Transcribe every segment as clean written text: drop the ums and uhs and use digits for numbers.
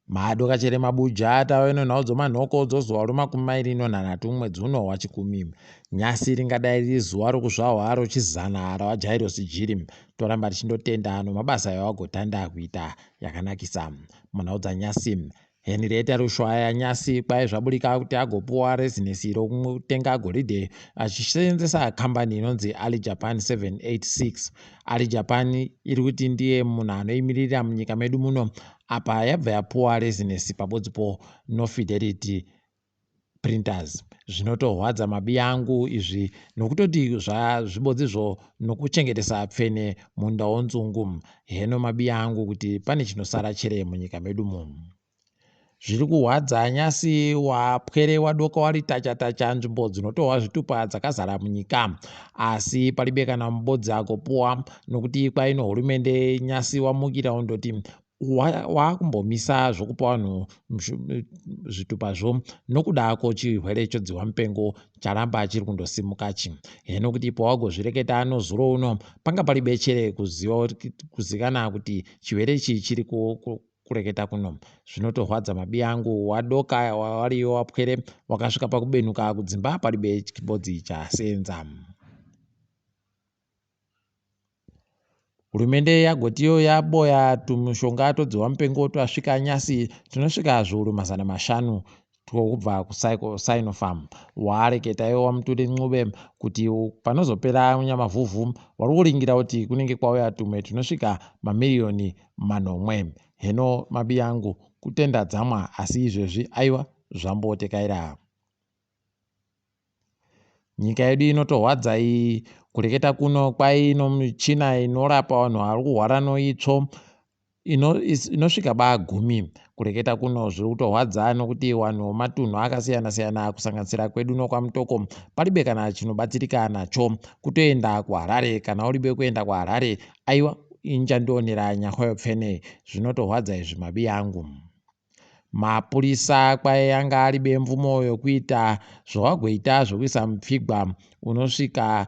Madoka chere mabuja tave nenhau dzomanhoko dzozuva romakumi mairi nonhanhatu mwedzi uno wachikumi. Nyasi ringadai riri zuva rokuzvahwa rochizana raVaJairosi Jiri. Toramba tichindotenda nomabasa yawagotanda kuita yakanakisa. Munhau dzanyasi, Henrietta Rushwaya nyasi kwai zvaburika kuti agopuwa rezinesi rokutenga goridhe achisenzesa kambani inonzi Ali Japan 786. Ali Japan iri kuti ndiye munhu anoimiririra munyika medu muno apa yabva yapuwa rezinesi pabodzipo noFidelity Printers. Zvinotorwadza mabi angu izvi nokutoti zvazvibodzizvo nokuchengetesa pfene munda wonzungu. Heno mabi angu kuti pane chinosara chere munyika medu muno. Zviri kuhwadza nyasi wapwere wadoka wari tacha tacha nzvimbo dzinotohwa zvitupa dzakazara munyika asi palibe kana mubodzi agopuwa nokuti kwaino hurumende nyasi wamukira undoti waakumbomisa zvokupa vanhu zvitupazvo nokuda kwochirwere chodzihwa mupengo charamba chiri kundosimuka chi heno kuti pawagozvireketa nozuro uno panga palibe chere kuziva kuzikana kuti chirwere ichi chiri kureketa kuno zvinotorwadza mabi angu wadoka wariyo wapwere wakasvika pakubenuka kudzimba palibe chibodzi chasenza. Hurumende yagotiyo yaboya tumushonga todzihwa mupengo twasvika nyasi tunosvika zviuru 500 twokubva kuSinopharm. Wareketa iwo waMutuli Ncube kuti panozopera Nyamavhuvhu wari kuringira kuti kunenge kwauya tumwe tunosvika mamiriyoni 7. Heno mabiyangu kutenda dzamwa asi izvezvi aiwa zvambotekaira. Nyika yedu inotorwadza iyi kureketa kuno kwai ino michina inorapa vanhu vari kurwara noitsvo inosvika bagumi kureketa kuno zviri kutorwadza nokuti vanhu vematunhu akasiyana siyana kusanganisira kwedu nokwamutoko palibe kana chinobatsirika nacho kutoenda kuharare kana uribe kuenda kuharare aiwa inchandionera nyahwayo pfene zvinotorwadza izvi mabi angu. Mapurisa kwai anga aribe mvumo yokuita zvawagoita zvokuisa mupfigwa unosvika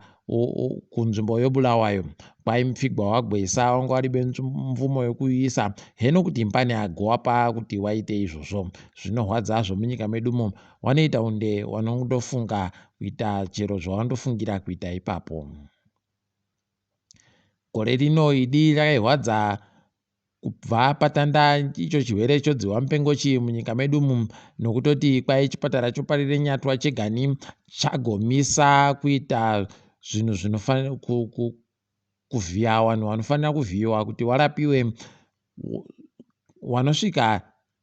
kunzvimbo yoBulawayo. Kwai mupfigwa wagwesa wanga waribe mvumo yokuisa heno kuti pane agowapa kuti waite izvozvo. Zvinohwadza zvomunyika medumo wanoita unde wanondofunga kuita chero zvawandofungira kuita ipapo. Gore rino idi rakaihwadza Kubva patanda icho chirwere chodzihwa mupengo chii munyika medu umu nokutoti kwai chipatara choParirenyatwa chegani chagomisa kuita zvinhu zvinofanira kuvhiya vanhu vanofanira kuvhiyiwa kuti warapiwe wanosvika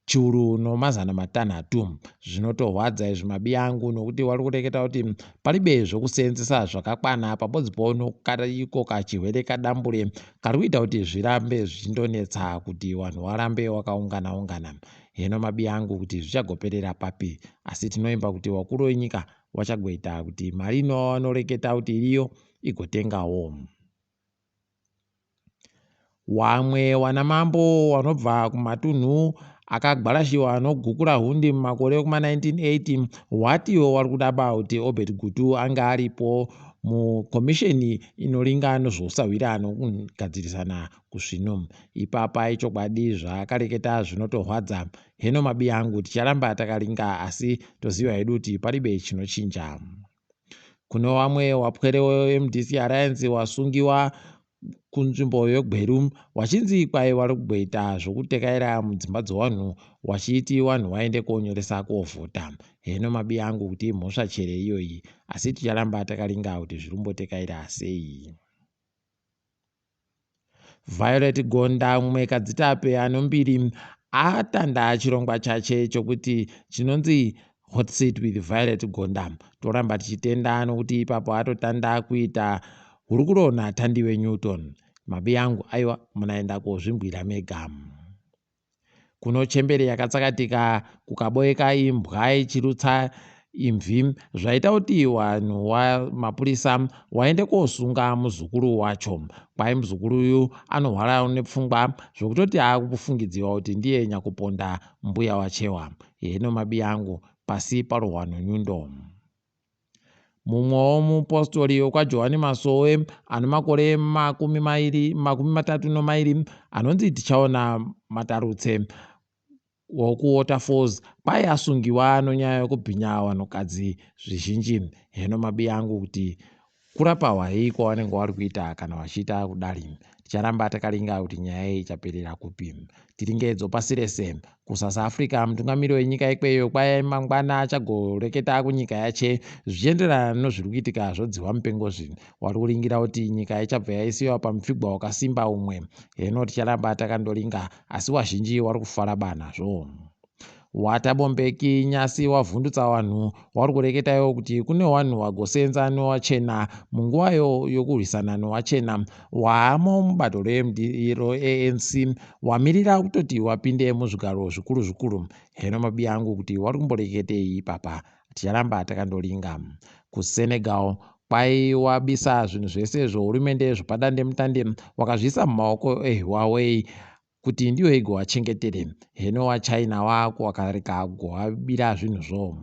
chiuru nomazana matanhatu. Zvinotorwadza izvi mabiyangu nokuti wari kureketa kuti palibe zvokuseenzesa zvakakwana pabodzipo nokariko kachirwere kadambure kari kuita kuti zvirambe zvichindonetsa kuti vanhu warambe wakaungana ungana. Heno mabiyangu kuti zvichagoperera papi asi tinoimba kuti wakuru wenyika wachagoita kuti mari inoreketa kuti iriyo igotengawo. Wamwe wanamambo wanobva kumatunhu akagwarashiwa noGukurahundi mumakore ekuma 1980 watiwo wari kudaba kuti Obert Gutu ange aripo mukomisheni inoringa nezvousahwira nokugadzirisana kusvinu. Ipapa ichokwadi zvaakareketa zvinotorwadza. Heno mabiyangu ticharamba takaringa asi toziva hedu kuti paribe chinochinja. Kune wamwe wapwere weMDC Alliance wasungiwa kunzvimbo yeGweru wachinzi kwai wari kugoita zvokutekaira mudzimba dzewanhu wachiti wanhu waende konyoresa kovhota. Heno mabi angu kuti imhosva chere iyoyi asi ticharamba takaringa kuti zviri kumbotekaira sei. Violet Gonda mumwe kadzitape anombiri atanda chirongwa chache chokuti chinonzi Hot Seat with Violet Gonda. Toramba tichitenda nokuti ipapo atotanda kuita hurukuro naThandiwe Newton. Mabi angu aiwa munaenda kozvimbwira mega. Kuno chembere yakatsakatika kukaboeka imbwa ichirutsa imvi zvaita kuti vanhu mapurisa waende kosunga muzukuru wacho. Kwai muzukuru uyu anorwara nepfungwa zvekutoti akufungidziwa kuti ndiye nyakuponda mbuya wachewa. Heno mabi angu pasi parohwa nonyundo. Mumwewo mupostori wekwaJohani Masowe ane makore 32 anonzi Tichaona Matarutse wokuWaterfalls kwai asungiwa nonyaya yokubhinya vanhukadzi zvizhinji. Heno mabi angu kuti kurapa hwai kwavanenge vari kuita kana vachiita kudari. Ticharamba takaringa kuti nyaya iyi ichaperera kupi. Tiri ngedzo pasi rese. KuSouth Africa mutungamiri wenyika ikweyo kwai mangwana achagoreketa kunyika yache zvichienderana nozviri kuitika zvodzihwa mupengo zvi. Wari kuringira kuti nyika ichabva yaisiwa pamupfigwa wakasimba umwe. Heno ticharamba takandoringa asi wazhinji wari kufara ba nazvo. WaThabo Mbeki nyasi wavhundutsa vanhu wari kureketawo kuti kune vanhu vagosenza nowachena munguva yokurwisana nowachena waamo mubato reANC wamirira kutoti wapinde muzvigaro zvikuru zvikuru. Heno mabi angu kuti wari kumboreketei ipapa, ticharamba takandoringa. KuSenegal kwai wabisa zvinhu zvese zvohurumende zvepadandemutande wakazviisa mumaoko eHuawei kuti ndiyo igovachengetere. Heno waChina wako wakarega kugovabira zvinhuzvo.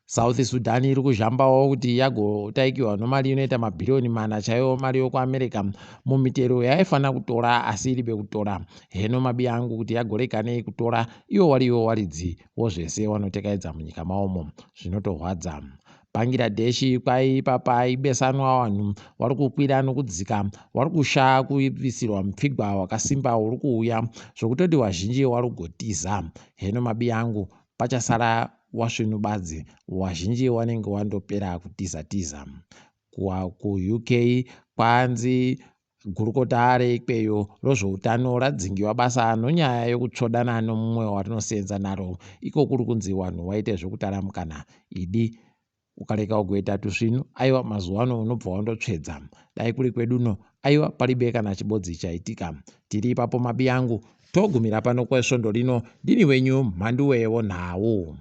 South Sudan iri kuzhambawo kuti yagotaikiwa nomari inoita mabhiriyoni 4 chaiwo mari yokuAmerica mumitero yaifanira kutora asi iribe kutora. Heno mabi angu kuti yagorega nei kutora iwo wariwo waridzi wozvese wanotekaidza munyika maomo, zvinotorwadza. Bangladesh kwai ipapa ibesanwa vanhu vari kukwira nokudzika vari kusha kuisirwa mupfigwa wakasimba uri kuuya zvokutoti vazhinji vari kugotiza. Heno mabi angu pachasara wasvinu badzi, wazhinji wanenge wandopera kutiza tiza. KuUK kwanzi gurukota reikweyo rozveutano radzingiwa basa nonyaya yokutsvodana nomumwe warinosenza naro. Iko kuri kunzi vanhu waite zvekutaramukana idi ukareka kugoita tusvinu aiwa mazuva ano unobva wandotsvedza. Dai kuri kweduno aiwa paribe kana chibodzi chaitika. Tiri ipapo mabi angu togumira pano kwesvondo rino. Ndini wenyu Mhanduwe wonhau.